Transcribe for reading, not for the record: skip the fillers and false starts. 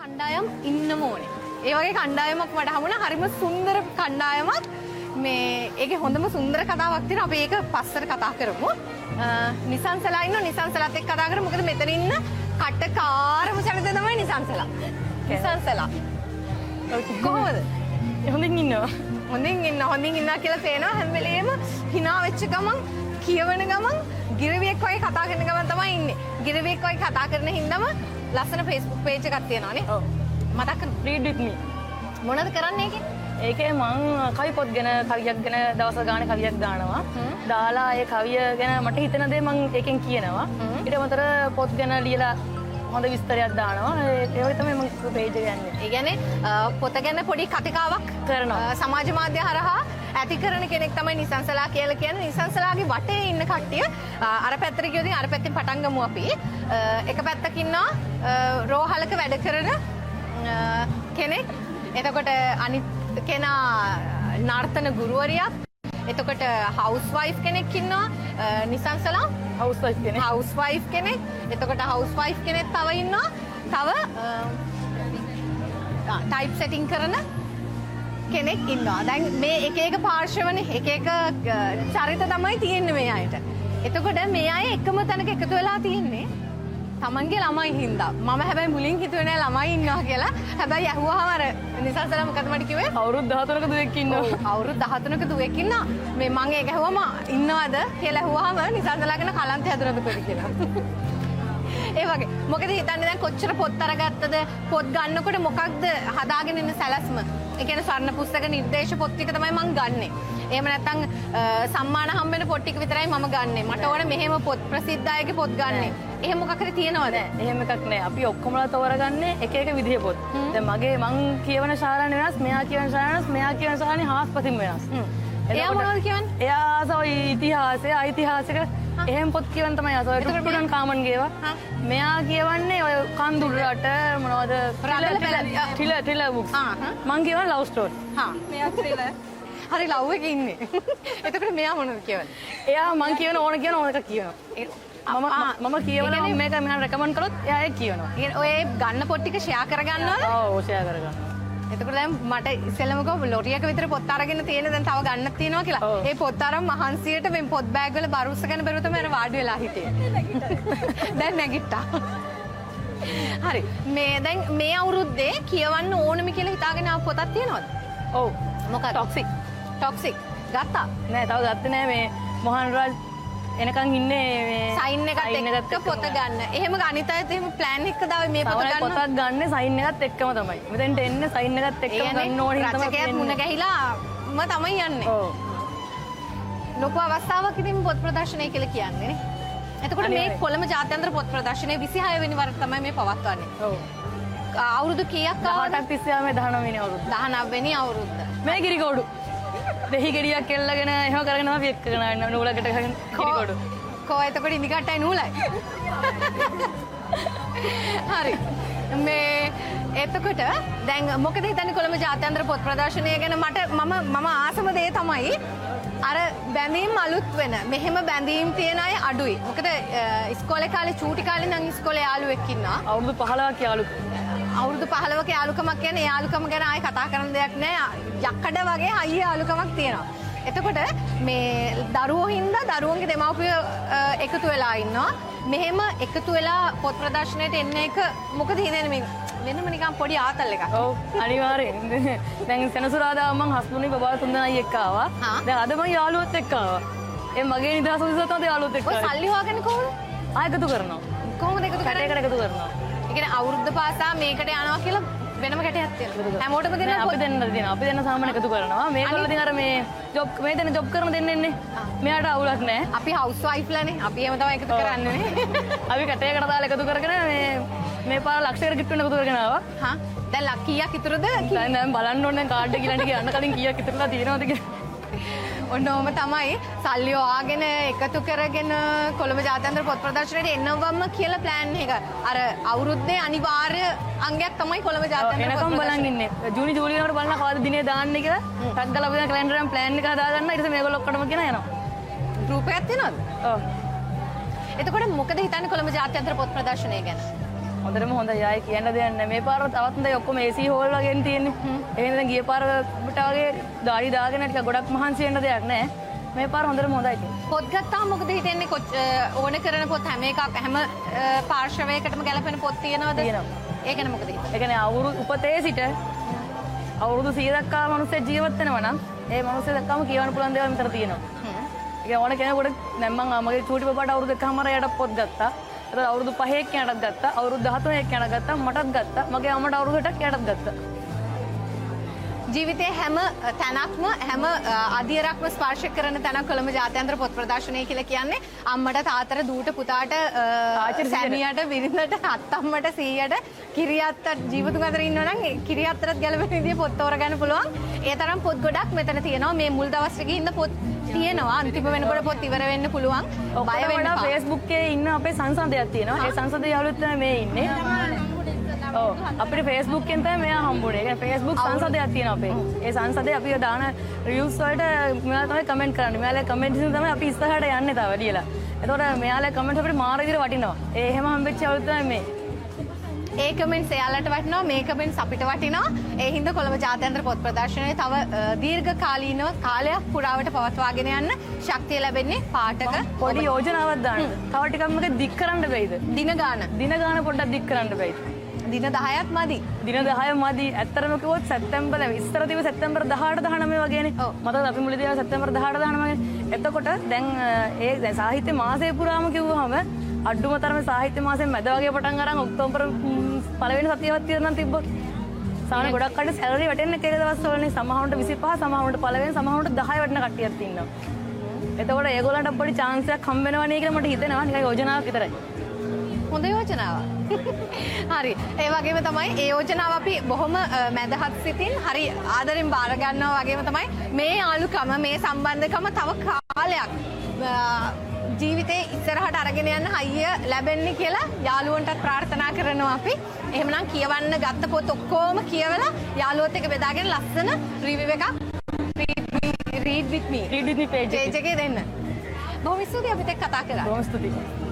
කණ්ඩායම් ඉන්නම ඕනේ. ඒ වගේ කණ්ඩායමක් මට හමුණා. හරිම සුන්දර කණ්ඩායමක්. මේ ඒකේ හොඳම සුන්දර කතාවක් තියෙනවා. අපි ඒක පස්සට කතා කරමු. නිසංසලා ඉන්නවා. නිසංසලාත් එක්ක කතා කරමු. මොකද මෙතන ඉන්න කටකාරම චරිතය තමයි නිසංසලා. නිසංසලා. කොහොමද? හොඳින් ඉන්නවා. හොඳින් ඉන්න, හොඳින් ඉන්නවා කියලා පේනවා. හැම වෙලේම හිනා වෙච්ච ගමන්, කියවන ගමන්, ගිරවියෙක් වගේ කතා කරන ගමන් තමයි ඉන්නේ. ගිරවියෙක් වගේ කතා කරන හින්දාම ලස්සන Facebook page එකක් තියෙනවා නේ. ඔව්. මතක් කරමු. Read with me. මොනවද කරන්නේ ඒකේ? ඒකේ මං කවි පොත් ගැන කවියක් ගැන දවස ගානේ කවියක් දානවා. දාලා ඒ කවිය ගැන මට හිතෙන දේ මං ඒකෙන් කියනවා. ඊට අමතරව පොත් ගැන ලියලා හොඳ විස්තරයක් දානවා. ඒ වගේ තමයි මං පේජ් එක යන්නේ. ඒ කියන්නේ පොත ගැන පොඩි කතිකාවක් කරනවා. සමාජ මාධ්‍ය හරහා ඇති කරන කෙනෙක් තමයි නිසංසලා කියලා කියන්නේ. නිසංසලාගේ වටේ ඉන්න කට්ටිය අර පැත්තට ගියොත් අර පැත්තෙන් පටන් ගමු අපි. එක පැත්තක ඉන්නවා රෝහලක වැඩ කරන කෙනෙක්. එතකොට අනිත් කෙනා නර්තන ගුරුවරියක්. එතකොට හවුස් වයිෆ් කෙනෙක් ඉන්නවා. නිසංසලා හවුස් වයිෆ් කෙනෙක්. හවුස් වයිෆ් කෙනෙක්. එතකොට හවුස් වයිෆ් කෙනෙක් තව ඉන්නවා. තව ටයිප් සෙටින් කරන කෙනෙක් ඉන්නවා. දැන් මේ එක එක පාර්ශවනේ එක එක චරිත තමයි තියෙන්නේ මේ අයට. එතකොට මේ අය එකම තැනක එකතු වෙලා තියෙන්නේ තමන්ගේ ළමයි හින්දා. මම හැබැයි මුලින් හිතුවේ නෑ ළමයි ඉන්නවා කියලා. හැබැයි ඇහුවාම අර නිසංසලා මොකද මට කිව්වේ? අවුරුදු 13ක දුවෙක් ඉන්නවා. ඔව්, අවුරුදු 13ක දුවෙක් ඉන්නවා. මේ මං ඒක ඇහුවම ඉන්නවද කියලා ඇහුවාම නිසංසලා කියන කලන්තය හැදුනද කොහෙද කියලා. ඒ වගේ. මොකද හිතන්නේ දැන් කොච්චර පොත් අරගත්තද? පොත් ගන්නකොට මොකක්ද හදාගෙන ඉන්න සැලැස්ම? ඒ කියන්නේ ස්වර්ණ පුස්තක නිර්දේශ පොත් ටික තමයි මං ගන්නෙ. එහෙම නැත්නම් සම්මාන හම්බ වෙන පොත් ටික විතරයි මම ගන්නෙ. මට ඕන මෙහෙම පොත්, ප්‍රසිද්ධ අයගේ පොත් ගන්නෙ. එහෙම මොකක් හරි තියෙනවද? නෑ, එහෙම එකක් නෑ. අපි ඔක්කොමලා තෝරගන්නේ එක එක විදිහේ පොත්. දැන් මගේ මං කියවන ශාලානේ වෙනස්, මෙයා කියවන ශාලානේ වෙනස්, මෙයා කියවන ශාලානේ හාස්පතින් වෙනස්. එයා මොනවද කියවන්නේ? එයා ආස ඔය ඉතිහාසය, ඓතිහාසික එහෙම පොත් කියවන තමයි ආස. ඔය ටුට්ටුඩන් කාමන් ගේවා. මෙයා කියවන්නේ ඔය කඳුළු රට මොනවද? රදල පෙළ. Thriller, thriller books. මං කියවන ලව් ස්ටෝරි. මෙයා ත්‍රිලර්. හරි ලව් එකේ ඉන්නේ. එතකොට මෙයා මොනවද කියවන්නේ? එයා මං කියවන ඕන කියන ඕන එකක් කියවනවා. මම කියවලා මම මේක මෙහාට රෙකමන්ඩ් කරොත් එයා ඒක කියවනවා. ඒ කියන්නේ ඔය ගන්න පොත් ටික ෂෙයා කරගන්නවද? ඔව්, ෂෙයා කරගන්නවා. එතකොට දැන් මට ඉස්සෙල්ලම කිව්වා ලොරියක විතර පොත් අරගෙන තියෙන, දැන් තව ගන්න තියෙනවා කියලා. ඒ පොත් අරන් මහන්සියට මේ පොත් බෑග් වල බර උස්සගෙන බැරුව තමයි අර වාඩි වෙලා හිටියේ. දැන් නැගිට්ටා. හරි. මේ දැන් මේ අවුරුද්දේ කියවන්න ඕනම කියලා හිතාගෙන ආව පොතක් තියෙනවද? ඔව්. මොකක්ද? ටොක්සික්. ටොක්සික්. ගත්තා? නෑ, තව ගත්තේ නෑ. මේ මොහන් රාජ් එනකන් ඉන්නේ මේ සයින් එකත් සයින් එක්ක පොත ගන්න. එහෙම අනිත් අයත් එහෙම ප්ලෑන් එකක දාවේ මේ පොත සමහර ගන්න. පොතක් ගන්න සයින් එකත් එක්කම තමයි. මෙතෙන්ට එන්නේ සයින් එකත් ඒ එක්කම කියන්නේ ගන්න ඕන හින්දා තමයි රචකයාත් මුණ ගැහිලාම තමයි යන්නේ. ඔව්. ලොකු අවස්ථාවක් ඉතින් පොත් ප්‍රදර්ශනය කියලා කියන්නේ නේ. එතකොට මේ කොළඹ ජාත්‍යන්තර පොත් ප්‍රදර්ශනය 26 වෙනි වරට තමයි මේ පවත්වන්නේ. ඔව්. අවුරුදු කීයක් ආවද? 18ක් තිස්සේ ආව මේ 19 වෙනි අවුරුද්ද. 19 වෙනි අවුරුද්ද. මේ ගිරිකෝඩු. දෙහි ගෙඩියක් එල්ලගෙන එහෙම කරගෙන තමයි අපි එක්කගෙන ආන්නේ නූලකට ගහගෙන ගිරිකෝඩු. කෝ එතකොට ඉනිකට්ටයි නූලයි. හරි. මේ එතකොට දැන් මොකද හිතන්නේ කොළඹ ජාත්‍යන්තර පොත් ප්‍රදර්ශනය ගැන? මට මම මම ආසම දේ තමයි අර බැඳීම් අලුත් වෙන. මෙහෙම බැඳීම් තියෙන අය අඩුයි. මොකද ඉස්කෝලේ කාලේ චූටි කාලේ නම් ඉස්කෝලේ යාළුවෙක් ඉන්නවා. අවුරුදු 15ක් යාළුකම. අවුරුදු 15ක යාළුකමක් කියන්නේ යාළුකම ගැන ආයේ කතා කරන්න දෙයක් නෑ. යකඩ වගේ හයිය යාළුකමක් තියෙනවා. එතකොට මේ දරුවෝ හින්දා දරුවන්ගේ දෙමව්පියෝ එකතු වෙලා ඉන්නවා. මෙහෙම එකතු වෙලා පොත් ප්‍රදර්ශනයට එන්න එක මොකද හිතෙන්නේ මේ වෙනම නිකන් පොඩි ආතල් එකක්. ඔව්, අනිවාර්යෙන්. දැන් සෙනසුරාදා මං හස්බන්ඩ් බබා තුන්දෙනයි එක්ක ආවා. දැන් අද මං යාළුවොත් එක්ක ආවා. ඒ මගේ නිදහස උදෙසා තමයි යාළුවොත් එක්ක ඔය ආවේ. සල්ලි හොයාගන්නේ කොහොමද? ආ එකතු කරනවා. කොහොමද එකතු කරන්නේ? කැටයකට එකතු කරනවා. ඒ කියන්නේ අවුරුද්ද පාසා මේකට යනවා කියලා වෙනම කැටයක් තියෙනවා. හැමෝටම දෙනවා නෑ, අපි දෙන්න දෙනවා. අපි දෙන්න සාමාන්‍ය එකතු කරනවා. මේගොල්ලෝ ඉතින් අර මේ ජොබ් මේ දෙන්න ජොබ් කරන දෙන්න ඉන්නේ. මෙයාට අවුලක් නෑ. අපි හවුස් වයිෆ්ලානේ. අපි එහෙම තමයි එකතු කරන්නේ නේ. අපි කැටයකට දාලා එකතු කරගෙන මේ පාර ලක්ෂයකට කිට්ටු වෙන එකතු කරගෙන ආවා. හා දැන් ලක් කීයක් ඉතුරුද? දැන් දැන් බලන්න ඕනේ කාඩ් එක ඊළඟට යන්න කලින් කීයක් ඉතුරුලා තියෙනවද කියලා. ඔන්න ඔහම තමයි සල්ලි හොයාගෙන එකතු කරගෙන කොළඹ ජාත්‍යන්තර පොත් ප්‍රදර්ශනයට එනවම කියලා ප්ලෑන් එක. අර අවුරුද්දේ අනිවාර්ය අංගයක් තමයි කොළඹ ජාත්‍යන්තර පොත් එනකම් බලන් ප්‍රදර්ශනය. ඉන්නේ. ජූනි ජූලි වෙනකොට බලන කවද දිනේ දාන්නේ කියලා. ටක් ගාලා අපි දැන් කැලෙන්ඩර් එකෙන් ප්ලෑන් එක හදාගන්න. ඊට පස්සේ මේගොල්ලෝ ඔක්කොටම කියන යනවා. ගෲප් එකක් තියෙනවද? ඔව්. එතකොට මොකද හිතන්නේ කොළඹ ජාත්‍යන්තර පොත් ප්‍රදර්ශනය ගැන? හොඳටම හොඳයි. ආයේ කියන්න දෙයක් නැහැ. මේ පාර තවත් හොඳයි. ඔක්කොම AC hall වගේනේ තියෙන්නේ. ඒ හින්දා දැන් ගිය පාරට වගේ දාඩි දාගෙන ටිකක් ගොඩක් මහන්සි වෙන්න දෙයක් නැහැ. මේ පාර හොඳටම හොඳයි ඉතින්. පොත් ගත්තාම මොකද හිතෙන්නේ? ඕන කරන පොත් හැම එකක් හැම පාර්ශවයකටම ගැලපෙන පොත් තියෙනවද? තියෙනවා. ඒ ගැන මොකද හිතන්නේ? ඒ කියන්නේ අවුරුදු උපතේ සිට අවුරුදු 100 දක්වා මිනිස්සු ජීවත් වෙනවා නම් ඒ මිනිස්සු දක්වාම කියවන්න පුළුවන් දේවල් මෙතන තියෙනවා. ඒ කියන්නේ ඕන කෙනෙකුට දැන් මං මගේ චූටි බබාට අවුරුදු එකමාර එයාට පොත් ගත්තා. එතකොට අවුරුදු 5 එක්කෙනාටත් ගත්තා. අවුරුදු 13 එක්කෙනාට ගත්තා. මටත් ගත්තා. මගේ අම්මට අවුරුදු 60ක් එයාටත් ගත්තා. ජීවිතයේ හැම තැනක්ම හැම අදියරක්ම ස්පර්ශ කරන තැනක් කොළඹ ජාත්‍යන්තර පොත් ප්‍රදර්ශනය කියලා කියන්නේ අම්මට තාත්තට දූට පුතාට සැමියාට බිරිඳට අත්තම්මට සීයට කිරියත්තට ජීවතුන් අතර ඉන්නවා නම් කිරියත්තටත් ගැලපෙන විදිහේ පොත් තෝරගන්න පුළුවන්. ඒ තරම් පොත් ගොඩක් මෙතන තියෙනවා. මේ මුල් දවස් ටිකේ ඉන්න පොත් තියෙනවා. අන්තිම වෙනකොට පොත් ඉවර වෙන්න පුළුවන්. බය වෙන්න එපා. Facebook එකේ ඉන්න අපේ සංසදයක් තියෙනවා. ඒ සංසදයේ යාළුවෝ තමයි මේ ඉන්නේ. ඔව් අපිට Facebook එකෙන් තමයි මෙයා හම්බුනේ. ඒ කියන්නේ Facebook සංසදයක් තියෙනවා අපේ. ඒ සංසදේ අපි දාන රිවිව්ස් වලට මෙයාලා තමයි කමෙන්ට් කරන්නේ. මෙයාලා කමෙන්ට් නිසා තමයි අපි ඉස්සරහට යන්නේ තව ලියලා. එතකොට මෙයාලා කමෙන්ට් අපිට මාර විදිහට වටිනවා. ඒ එහෙම හම්බෙච්ච යාළුවෝ තමයි මේ. ඒ කමෙන්ට්ස් එයාලට වටිනවා, මේ කමෙන්ට්ස් අපිට වටිනවා. ඒ හින්දා කොළඹ ජාත්‍යන්තර පොත් ප්‍රදර්ශනය තව දීර්ඝකාලීනව කාලයක් පුරාවට පවත්වාගෙන යන්න ශක්තිය ලැබෙන්නේ පාඨක. පොඩි යෝජනාවක් දාන්න. තව ටිකක් මේක දික් කරන්න බැයිද? දින ගාන. දින ගාන පොඩ්ඩක් දික් කරන්න බැයිද? දින 10ක් මදි. දින 10 මදි. ඇත්තටම කිව්වොත් සැප්තැම්බර් දැන් ඉස්සර තිබ්බ සැප්තැම්බර් 18 19 වගේනේ. මතකද අපි මුලදී ආව සැප්තැම්බර් 18 19 වගේ. එතකොට දැන් ඒ දැන් සාහිත්‍ය මාසය පුරාම කිව්වහම අඩුම තරමේ සාහිත්‍ය මාසයෙන් මැද වගේ පටන් අරන් ඔක්තෝබර් පළවෙනි සතියවත් තියෙනවා නම් තිබ්බොත්. සාමාන්‍ය ගොඩක් කට්ටිය සැලරි වැටෙන්නේ කියලා දවස් වලනේ. සමහරුන්ට 25, සමහරුන්ට පළවෙනි, සමහරුන්ට 10 වැටෙන කට්ටියක් ඉන්නවා. එතකොට ඒගොල්ලන්ට පොඩි චාන්ස් එකක් හම්බ වෙනවා නේ කියලා මට හිතෙනවා. නිකන් යෝජනාවක් විතරයි. හොඳ යෝජනාවක්. හරි. ඒ වගේම තමයි ඒ යෝජනාව අපි බොහොම මැදහත් සිතින් හරි ආදරෙන් බාර ගන්නවා වගේම තමයි මේ යාළුකම මේ සම්බන්ධකම තව කාලයක් ජීවිතේ ඉස්සරහට අරගෙන යන්න හයිය ලැබෙන්නේ කියලා යාළුවන්ටත් ප්‍රාර්ථනා කරනවා අපි. එහෙමනම් කියවන්න ගත්ත පොත් ඔක්කොම කියවලා යාළුවොත් එක්ක බෙදාගෙන ලස්සන රිවිව් එකක් read with me read with me page එකේ දෙන්න. බොහොම ස්තුතියි අපිත් එක්ක කතා කරා. බොහොම ස්තුතියි.